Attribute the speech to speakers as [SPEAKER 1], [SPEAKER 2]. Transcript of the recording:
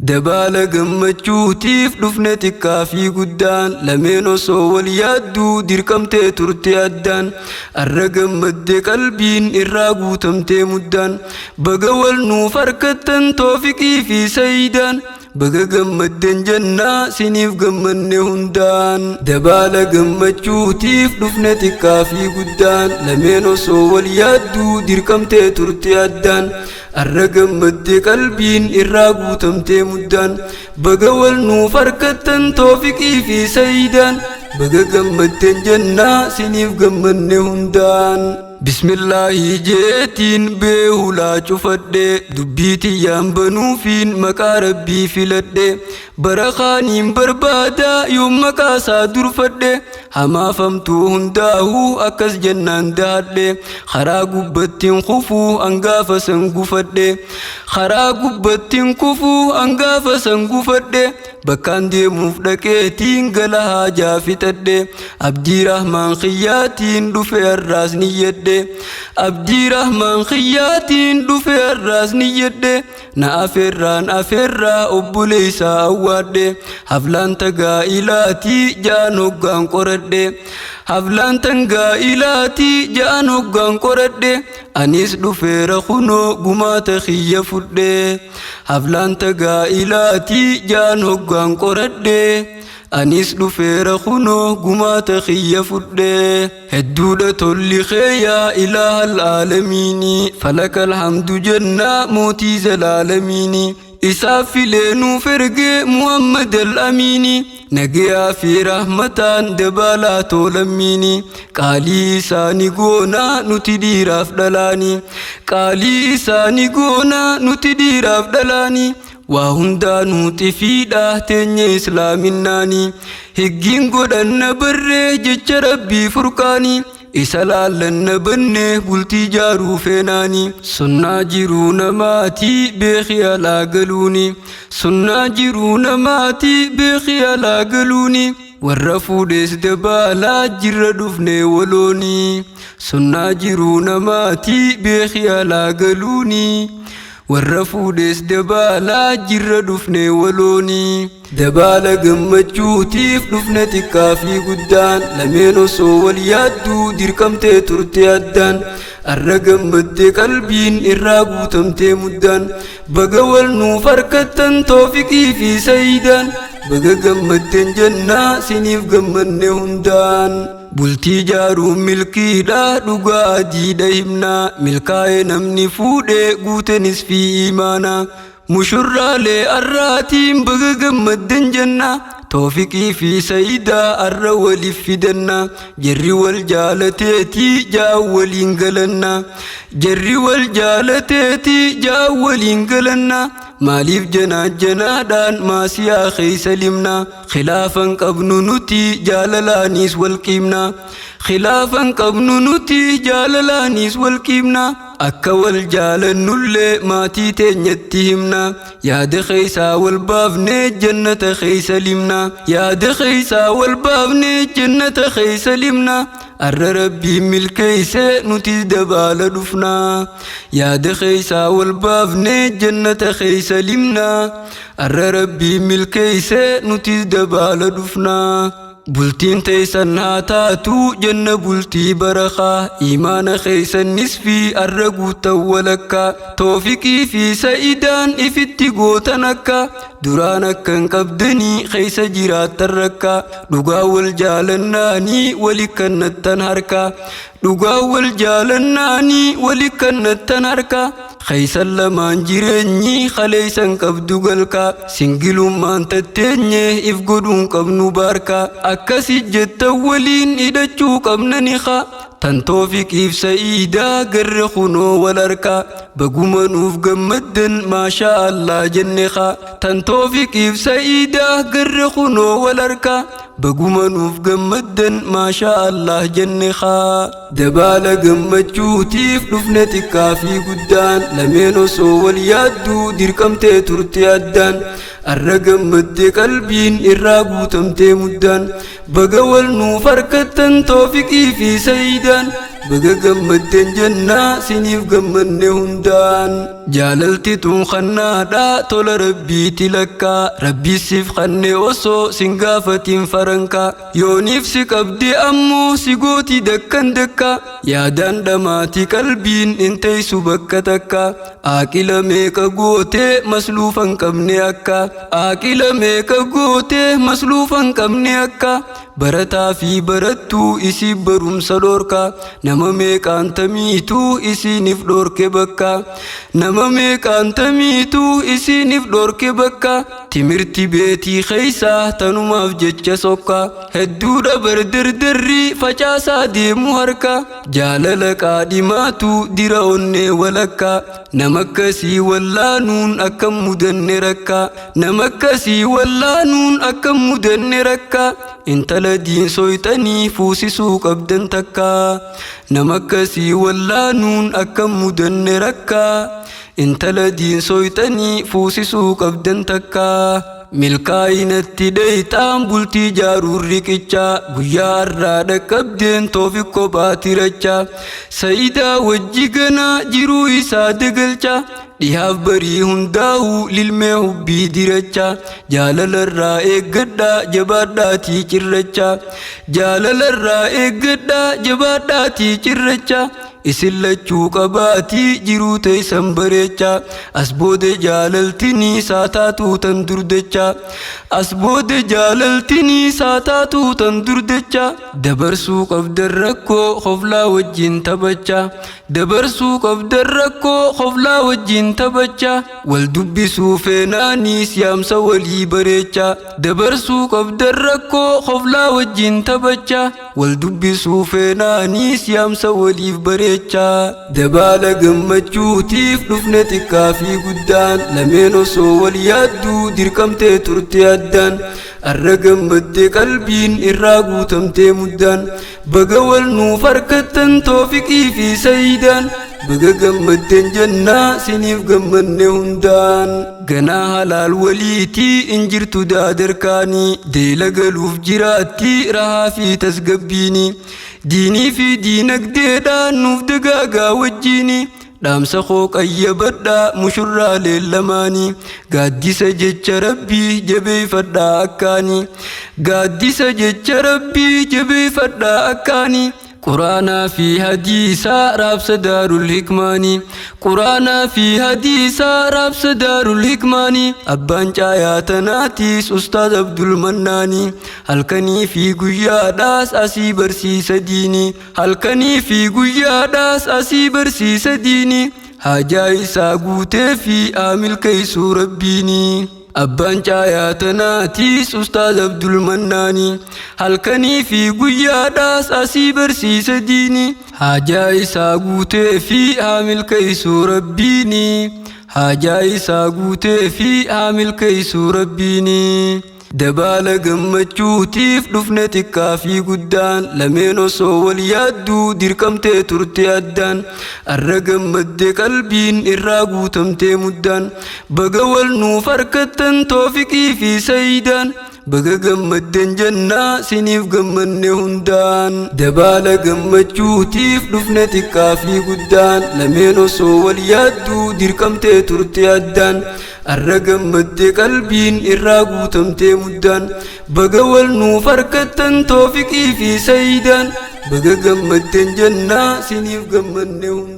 [SPEAKER 1] Dabaala gammachuutiif dhufne xiqqaa fi guddaan, lameen osoo wal yaadduu dirqamtee turte addaan. Arra gammadde qalbiin irraa guutamtee muddaan. Baga wal nuuf harkattan Toofiqii fi Sayiidaan. Baga gammadden jennaa siniif gammanne hundaan. Dabaala gammachuutiif dhufne xiqqaa fi guddaan, lameen osoo wal yaadduu dirqamtee turte addaan. Arra gammadde qalbiin irraa guutamtee muddaan. Baga wal nuuf harkattan Toofiqii fi Sayiidaan. Baga gammadden jennaa siniif gammanne hundaan. Bismillaahi jeetiin beehulaa cufadhe, dubbii tiyyaan banuufiin maqaa Rabbii filadhe. Barakaaniin barbaada yoon maqaa isaa durfadhe, hamaafamtuu hundaahuu akkas jennaan dahadhe. Karaa gubbattiin kufuu angaafa san gufadhe, karaa gubbattiin kufuu angaafa san gufadhe. Bakkaan deemuuf dhaqeetiin gala haajaa fixadhe. Abdii Rahmaan kiyyaatiin dhufe har'aas niyyadhe, Abdii Rahmaan kiyyaatiin dhufe har'aas niyyadhe. Na afeerraan afeerraa obboleessaa awwaadhe. Haflaan tagaa'ilaatii ja'an hoggaan qoradhe, haflaan tangaa'ilaatii ja'an hoggaan qoradhe. Anis dhufeera kunoo gumaata kiyya fudhe. Haflaan tagaa'ilaatii ja'an hoggaan qoradhe, anis dhufeera kunoo gumaata kiyya fudhe. Hedduudha tolli kee yaa ilaahal aalamiini, falakal hamdu jennaa mootii zalaalamiini. Isaaf filee nuuf ergee Muhammad al-Amiini, nagayaa fi rahmataan dabaalaa toolammiini. Qaalii isaani goonaa nuti dhiiraaf dhalaani, qaalii isaani goonaa nuti dhiiraaf dhalaani. Waa hundaanuu xifiidha teenye islaaminnaani, higgiin godhanna barree jecha Rabbii furqaani. Isa laallanna banne bultii jaaruu feenaani. Sunnaa jiruu namaatii beeki alaa galuuni, sunnaa jiruu namaatii beeki alaa galuuni. Warra fuudhees dabaalaa jirra dhufne walooni. Sunnaa jiruu namaatii beeki alaa galuuni, warra fuudhees dabaalaa jirra dhufne walooni. Dabaala gammachuutiif dhufne xiqqaa fi guddaan, lameen osoo wal yaadduu dirqamtee turte addaan. Arra gammadde qalbiin irraa guutamtee muddaan. Baga wal nuuf harkattan Toofiqii fi Sayiidaan. Baga gammadden jennaa siniif gammanne hundaan. Bultii jaaruun milkiidha dhugaa adiidha himnaa, milkaa'ee namni fuudhee guutenis fi imaanaa. Mushurraalee arraatiin baga gammadden jenna, Toofiqii fi Sayidaa arra waliif fidanna. Jarri wal jaalateetii ja'an waliin galanna, jarri wal jaalateetii ja'an waliin galanna. Maaliif janaa janaadhaan maasiyaa keessa limna? Khilaafan qabnu nuti jaalalaaniis wal qiimna, khilaafan qabnu nuti jaalalaaniis wal qiimna. Akka wal jaalannullee maatii teenyatti himna. Yaada keessaa wal baafnee jannata keessa limna, yaada keessaa wal baafnee jannata keessa limna. Arra Rabbiin milkeessee nutis dabaala dhufna. Yaada keessaa wal baafnee jannata keessa limna. Arra Rabbiin milkeessee nutis dabaala dhufna. Bultiin teessan haa taatu jenna bultii barakaa, imaana keessannis fi arra guutan walakkaa. Toofiqii fi Sa'idaan ifitti gootan akka duraan akka hin qabdanii keessa jiraattan rakkaa. Dhugaa wal jaalannaanii wali kannattan harkaa, dhugaa wal jaalannaanii wali kannattan harkaa. Keessan lamaan jireenyi kaleessan qabdu galkaa, singilummaan tatteenye if godhuun qabnu baarkaa. Akkasi jettan waliin hidhachuu qabna nikaa, tan Toofiqiif Sa'iidaa garre kunoo wal harkaa. Baguma nuuf gammaddan maashaa Allah jenne kaa, tan Toofiqiif Sa'iidaa garre kunoo wal harkaa. Baguma nuuf gammaddan maashaa Allah jenne kaa. Dabaala gammachuutiif dhufne xiqqaa fi guddaan, lameen osoo wal yaadduu dirqamtee turte addaan. Arra gammadde qalbiin irraa guutamtee muddaan. Baga wal nuuf harkattan Toofiqii fi Sayiidaan. Baga gammadden jennaa siniif gammanne hundaan. Jaalalti tun kannaadha tola rabbiiti lakkaa. Rabbi siif kanne osoo sin gaafatiin farankaa. Yooniif si qabde ammoo si gooti dakkan dakka. Yaadaan dhamaati qalbiin hin teessu bakka takka. Aaqila meeqa gootee masluufan qabne akka. Aaqila meeqa gootee masluufan qabne akka. Barataa fi barattuu isii barumsa dhorka. Nama meeqaan tamiituu isiiniif dhorke bakka. Nama meeqaan tamiituu isiiniif dhorke bakka. Timirti beetii keeysaa tanumaaf jecha sokka. Hedduudha bardardarri facaasaa deemu harka. Jaalala qaadhimaatu dira onnee walakka. Nama akkasii wallaanuun akkam mudanne rakka. Nama akkasii wallaanuun akkam mudanne rakka. Intala diinsoyxanii fuusisuu qabdan takka. Nama akkasii wallaanuun akkam mudanne rakka. Intala diinsoyxanii fuusisuu qabdan takka. Milkaa'inatti dheeyxaan bultii jaaruun riqicha. Guyyaa har'aa dhaqqabdeen Toofiq kophaa tiracha. Sa'idaa wajji ganaa jiruu isaa dagalcha. Dhihaaf barii hundaa'uu lilmee hubbii diracha. Jaalalarraa eeggadhaa jabaadhaatii cirracha. Jaalalarraa eeggadhaa jabaadhaatii cirracha. Isin lachuu qabaatii jiruu teessan bareecha. As booda jaalaltinii saataatuu tan durdecha. As booda jaalaltinii saataatuu tan durdecha. Dabarsuu qabdan rakkoo koflaa wajjin taphacha. Dabarsuu qabdan rakkoo koflaa wajjin taphacha. Wal dubbisuu feenaanis yaamsa walii bareecha. Dabarsuu qabdan rakkoo koflaa wajjin taphacha. Wal dubbisuu feenaanis yaamsa waliif bareecha. Dabaala gammachuutiif dhufne xiqqaa fi guddaan. Lameen osoo wal yaadduu dirqamtee turte addaan. Arra gammadde qalbiin irraa guutamtee muddaan. Baga wal nuuf harkattan Toofiqii fi Sa'iidaan. Baga gammadden jennaa siniif gammanne hundaan. Ganaa halaal waliitii injirtu daadarkaanii. Deela galuuf jiraatti rahaa fi tasgabbiini. Diinii fi diinagdeedhaan nuuf dagaagaa wajjiini. Dhaamsa koo qayyabadhaa mushurraalee lamaanii. Gaaddisa jecha rabbii jabeeffadhaa akkaanii. Gaaddisa jecha rabbii jabeeffadhaa akkaanii. Quraanaa fi hadiisaa raabsa daarul hikmaanii. Quraanaa fi hadiisaa raabsa daarul hikmaanii. Abbaan caayaa tanaatiis Ustaaz Abdul Mannaanii. Halkanii fi guyyaadhaas asii barsiisa diinii. Halkanii fi guyyaadhaas asii barsiisa diinii. Haajaa isaa guutee fi haa milkeessuu rabbiinii. Abbaan caayaa tanaatiis Ustaaz Abdul Mannaanii. Halkanii fi guyyaadhaas asii barsiisa diinii. Haajaa isaa guutee fi haa milkeessuu rabbiinii. Haajaa isaa guutee fi haa milkeessuu rabbiinii. Dabaala gammachuutiif dhufne xiqqaa fi guddaan. Lameen osoo wal yaadduu dirqamtee turte addaan. Arra gammadde qalbiin irraa guutamtee muddaan. Baga wal nuuf harkattan Toofiqii fi Sa'iidaan. Baga gammadden jennaa siniif gammanne hundaan. Dabaala gammachuutiif dhufne xiqqaa fi guddaan. Lameen osoo wal yaadduu dirqamtee turte addaan. Arra gammadde qalbiin irraa guutamtee muddaan. Baga wal nuuf harkattan Toofiqii fi Sa'iidaan. Baga gammadden jennaa siniif gammanne hundaan.